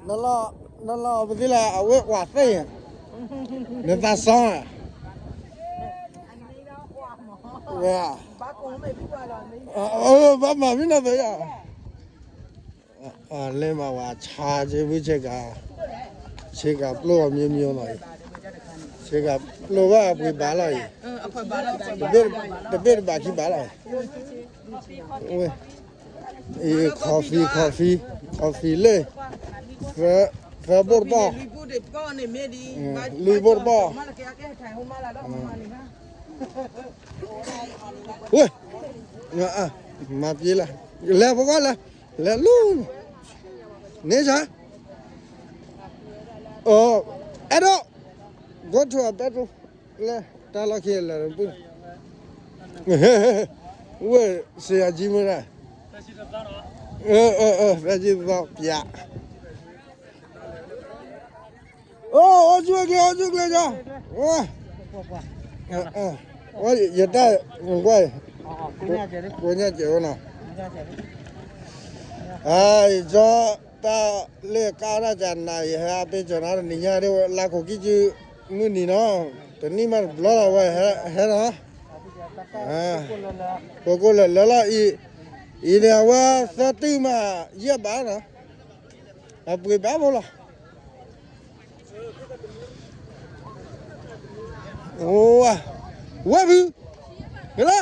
နလီၤ, နလီၤပသ့လၢအဝဲကွၢ်သ့ၣ်, နသးစီဧါ, ဝဲ, ဘၣ်မၤမံနီၤသ့ယါ, လဲၤမၤဝဲဆါက့ဖုဆ့ကၤ, ဆ့ကၤပျိၢ်အီၤမံမံလီၤ, ဆ့ကၤပျိၢ်ဘၣ်အပှ့ၤဘၣ်လီၤအံၤ, တဘ့ၣ်တဘၣ်ခံဘၣ်လီၤ, ဝဲ အံၤ coffee coffee coffee လၢ သၢဘိၣ်တပီၢ်, လွံၢ်ဘိၣ်တပီၢ်, ဝဲ, မၤပျ့ၤလၢ, လဲၤပဂီၢ်လဲၤ, လဲၤလူၤ, န့ၣ်ဆါ, အဲၣ်ဒိး, go to a bedroom လၢတၢ်လီၢ်ခံလၢပူၤ, ဝဲ ဆရာကြီးမုၢ်ရၣ်, သၢဆံသီပျး, အိၣ်ဆူၣ်ကျဲ အိၣ်ဆူၣ်ကျဲကီ, ဝဲ, ယတၢ်ကွၢ်, ကိးညါကဲးဝဲနီၤ, အံၤ ကၠီ တၢ်လၢကါရၢ်ကနၤ ယဟဲအပ့ၤကၠီၤနီၤ တနံၤညါဒ် လါခိၣ်ကံၢ်စုမုၢ်နံၤနီၤ, တနံၣ်မးတဘျီလီၤဝဲဟဲနီၤ, ကိးကိးလၢာ်လၢာ်လီၤအံၤ, အံၤန့ၣ် အဝဲသၢတုၤမး ယဲၢ်ဘးနီၤ, အပှ့ၤဘၣ်ဖိလီၤ, ဝဲဖု, ကလၢ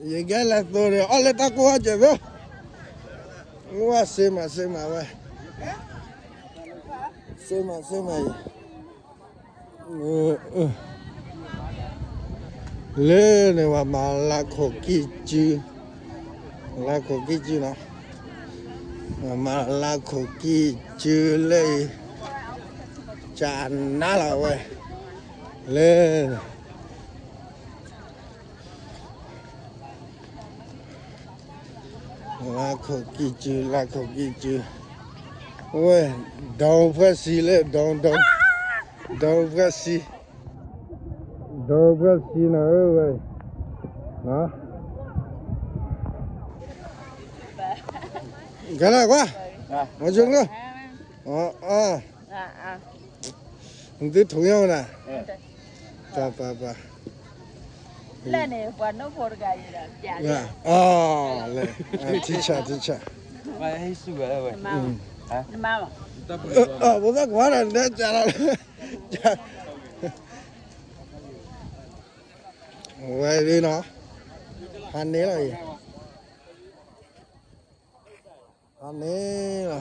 ယကဲလဲၤသိးဒီး အီၣ်လၢတၢ်ကိၢ်ဟဲကဲးဖိ, ဝဲစ့မးစ့မးဝဲ, စ့မးစ့မးအံၤ, လၢန့ၣ် ပှၤမၤလါခိၣ်ကံၢ်စု, လါခိၣ်ကံၢ်စုနီၤ, ပှၤမၤလါခိၣ်ကံၢ်စုလၢအံၤ, ကနါလီၤဝဲ, လၢ လါခိၣ်ကံၢ်စု လါခိၣ်ကံၢ်စု, ဝဲ, ဒီဖှဲၣ်ဆံလၢ ဒီ, ဒီဖှဲၣ်ဆံ, ဒီဖှဲၣ်ဆံနီၤဧၢဝဲ, ကဲလၢကွၢ်, မၤဆိကလၢ, နသုထုးညါဝဲနၤ, ပၢ်ပၢ်ပၢ်, လၢန့ၣ် ပှၤနိၣ်ဖိတဂၤအံၤဒီး, လဲၤ, ထံဆး ထံဆး, ဖိသၣ်ကွၢ်ဒီး နဲကလီၤ, ဝဲဒ်နီၤ, ဖးန့ၢ်လီၤအံၤ ဖးန့ၢ်လီၤ,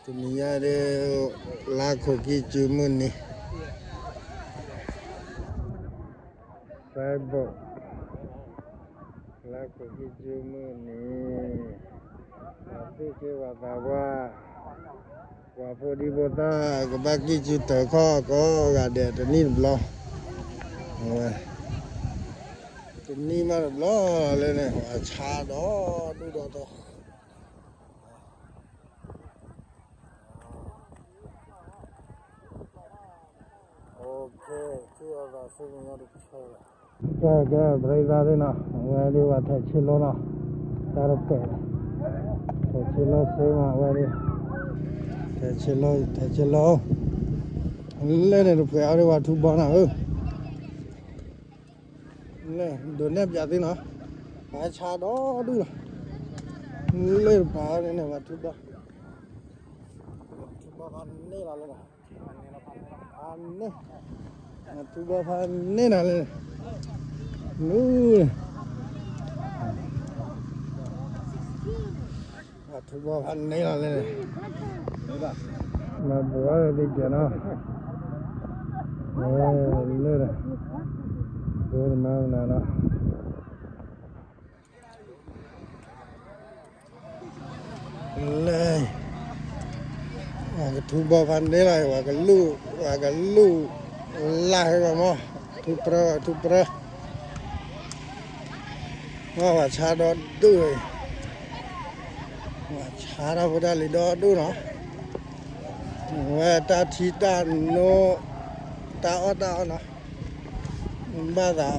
တနံၤညါဒ် လါခိၣ်ကံၢ်စုမုၢ်နံၤ, စဲဘိး, လါခိၣ်ကံၢ်စုမုၢ်နံၤ, ပှၤသူၣ်က့ပှၤသးပှၢ်, ပှၤဖိဒံဖိသၣ် ကဘၣ်ကံၢ်စုတၢၤခီၣ်ကိးဂၤဒဲးတနံၣ်တဘျီ, ဝဲ, တနံၣ်မးတဘျီလၢန့ၣ် ပှၤဆါဒီဒူၣ်ဒီထၢ OK, ထံၣ်အီၤသးဆူမဲာ်ညါတဆၢလီၤ, ကဲကဲ ပရ့သးသ့ၣ်နီၤ, အဝဲဒ်ပှၤထဲးဆ့လိနီၤ, တၢ်တပဲာ်, ထဲးဆ့လိစ့မး အဝဲဒ်, ထဲးဆ့လိ ထဲးဆ့လိ, လၢန့ၣ်တဖှဲးအီၤဒ်ပှၤထူဘီနီၤဧၢ လၢ ဒိးနဲၣ်ပၠးသ့နီၤ, ပှၤဆါဒီဒူၣ်လီၤ, လၢတပၤန့ၣ် ပှၤထူဘီ, ထူဘီဖးန့ၢ်လီၤလၢ, ဖးန့ၢ်, ထူဘီဖးန့ၢ်နၤလၢ, နူ, ပှၤထူဘီဖးန့ၢ်လီၤလၢ, မၤပှၤသ့ၣ်ကဲနီၤ, လၢ, ဒိတမၤမနုၤနီၤ လၢ, ပှၤကထူဘီဖးန့ၢ်လီၤ, ပှၤကလူၢ်, ပှၤကလူၢ်လၢ်ဟဲဂီၤမး, ထူပြၢ, ထူပြၢ, ပှၤဆါဒီဒူၣ်, ပှၤဆါတၢ်ဖိတၢ်လံၤဒီဒူၣ်နီၤ, ဝဲတၢ်ထံတၢ်နိ, တၢ်အီၣ်တၢ်အီနီၤ, မ့ၢ်ဘၣ်သး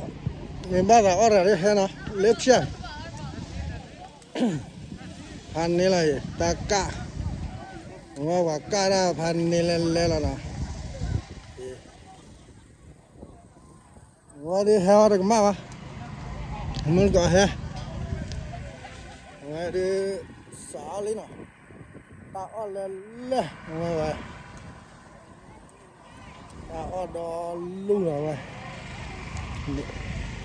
အီၣ်တဂၤလၢဟဲနီၤ, လၢဖၠၣ် လၢ ဖးန့ၢ်လီၤအံၤ တၢ်ကၣ်, အဝဲပှၤကၣ်တၢ်ဖးန့ၢ်လဲၤလဲၤလီၤနီၤ, အဝဲဒုးဟဲအီၤတကမၣ်ဘၣ်, မုၢ်တကိးဟဲ, အဝဲဒုး စးအီၣ်လံနီၤ, တၢ်အီၣ်လဲၤလဲၤ အဝဲဝဲ တၢ်အီၣ်ဒီလူၢ်လီၤဝဲ,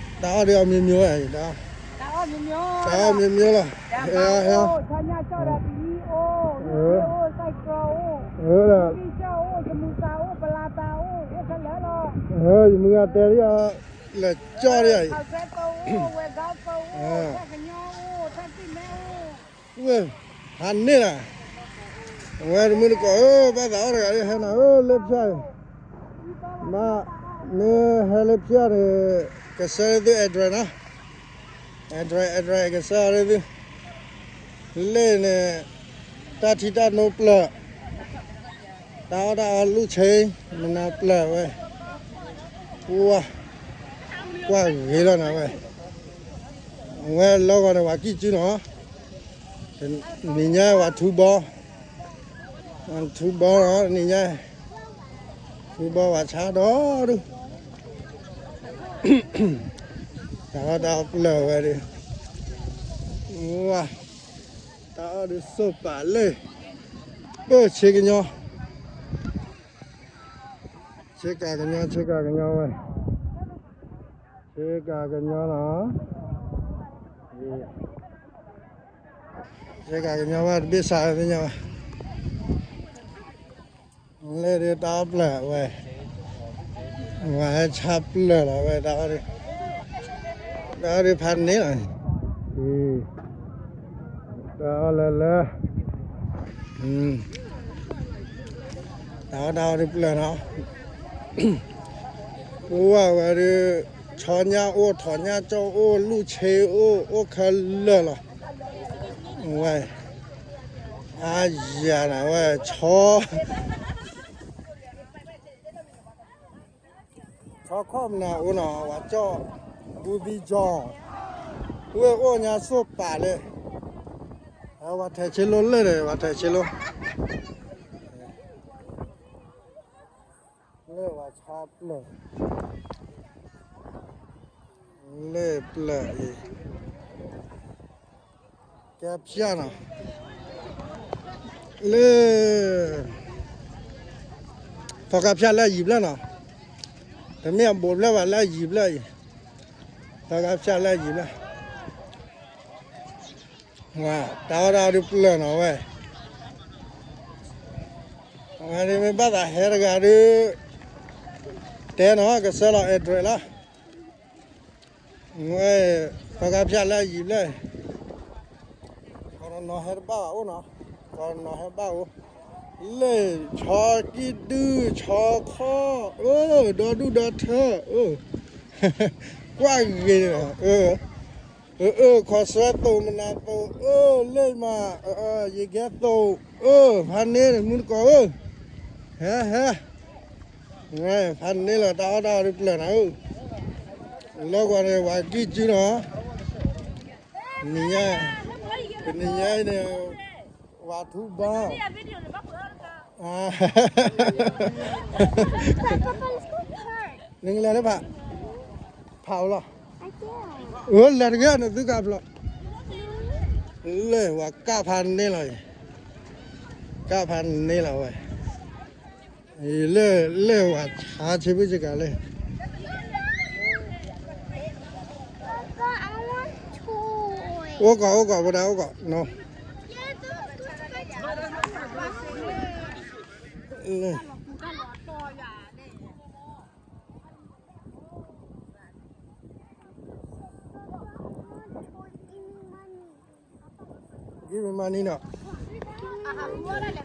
တၢ်အီၣ်ဒီးအီၤမံၤမံၤဝဲ, တၢ်အီၣ်မံၤမံၤလီၤ, ဟဲ, ယမုၢ်ဂၤတဲလံ, လဲၤကၠီၣ်လံ, ဝဲ ဖးန့ၢ်လီၤ, အဝဲတမုၢ်တကိးဧၢ ဘၣ်သးအီၣ်တဂၤဒ်ဟဲနၤဧၢ လၢဖၠၣ်အံၤ, မ့ၢ်ဟဲလၢဖၠၣ်န့ၣ် ကဆှၢလၢသု address နီၤ, address address ကဆှၢအီၤလၢသု, လၢန့ၣ် တၢ်ထံတၢ်နိပျၢၤ, တၢ်အီၣ်တၢ်အီလူၢ်ဆ့ မနၤပျၢၤဝဲ, ကွၢ်, ကွၢ်ဂ့ၤလီၤနၤဝဲ, အဝဲလီၤဂီၤန့ၣ် ပှၤကံၢ်စုနီၤ နံၤညါဝဲထူဘီ, ထူဘီနီၤ နံၤညါ, ထူဘီဝဲဆါဒီဒူၣ်, တၢ်အီၣ်တၢ်အီပျၢၤဝဲဒီး, ဝါ, တၢ်အီၣ်ဒုးစိၢ်ပာ်လၢ, ပၢၢ်ဆ့ကညီ, ဆ့ကၤကညီ ဆ့ကၤကညီဝဲ, ဆ့ကၤကညီနီၤ, ဆ့ကၤကညီဝဲတဘ့ၣ်စးဝဲသ့ၣ်ညါဝဲ, လၢဒုးတၢ်အီၣ်ပျၢၤဝဲ, ဝဲဟဲဆါပျၢၤလီၤဝဲ, တၢ်အီၣ်ဒုးဖးန့ၢ်လီၤ, တၢ်အီၣ်လၢလၢ, တၢ်အီၣ်တၢ်အီဒုးပျၢၤနီၤ, ပဝဲဝဲဒုး, ဆီညၣ်အိၣ် ထိးညၣ်ကၠီၣ်အိၣ် လူၢ်ဆ့အိၣ် အိၣ်ခဲလၢာ်လီၤ, ဝဲ, အါယၤနၤဝဲ, ဆီ ဆီခီၣ်မနၤအိၣ်နီၤ ဝဲကၠီၣ်, ဘူသံကၠီၣ်, ဝဲအိၣ်ညါစိၢ်ပာ်လၢ, ဝဲထဲးဆ့လိလၢာ်ဒီး ဝဲထဲးဆ့လိ, လၢဝဲဆါပျၢၤ, လၢပျၢၤအံၤ ကဲဖၠၣ်နီၤ, လၢ, သီခါဖၠၣ်လၢအယံၤဖျၢၣ်နီၤ, တမ့ၢ်အဘူးဖျၢၣ်ဘၣ်လၢအယံၤဖျၢၣ်အံၤ, သီခါဖၠၣ်လၢအယံၤဖျၢၣ်, ဝါ, တၢ်အီၣ်တၢ်အီဒုးပျၢၤနီၤဝဲ, ဝဲဒုးမ့ၢ်ဘၣ်သးဟဲတဂၤဒုး, တဲနီၤ ကဆှၢလီၤ address လီၤ ဝဲ, သီခါဖၠၣ်လၢအယံၤဖျၢၣ်, ကီးနီၤဟဲတဘၣ်ဘၣ်အိၣ်နီၤ, ကီးနီၤဟဲဘၣ်အိၣ်, လၢဆီကံၢ်ဒုၣ် ဆီခီၣ်, အၢ, ဒီဒူၣ်ဒီထၢ, အၢ, ကွၢ်ဂ့ၤ, အၢ, အၢ, ခီးစွဲသိးမနၤသိး, အၢ, လၢမး, ယကဲသိး, အၢ, ဖးန့ၢ်မုၢ်တကိးဧၢ, ဟဲ, ဟဲ ဖးန့ၢ်လီၤ တၢ်အီၣ်တၢ်အီဒုးပျၢၤနၤဧၢ, လၢဂီၤန့ၣ် ပှၤကံၢ်စုနီၤ, နံၤညါ, တနံၤညါအံၤန့ၣ်, ဝဲထူဘီ, နကလဲၤလၢဖး, ဖးအိၣ်လီၤ, အၢ လဲၤတဂ့ၤ နသုကဖျိ, လၢဝဲကၣ်ဖးန့ၢ်လီၤအံၤ, ကၣ်ဖးန့ၢ်လီၤဝဲ လၢ, လၢဝဲဆါဆ့ဘုၣ်ဆ့ကၤလၢ, အိၣ်ကီး အိၣ်ကီး ဝဲဒၣ်အိၣ်ကီးနီၤ, လၢ, give me money နီၤ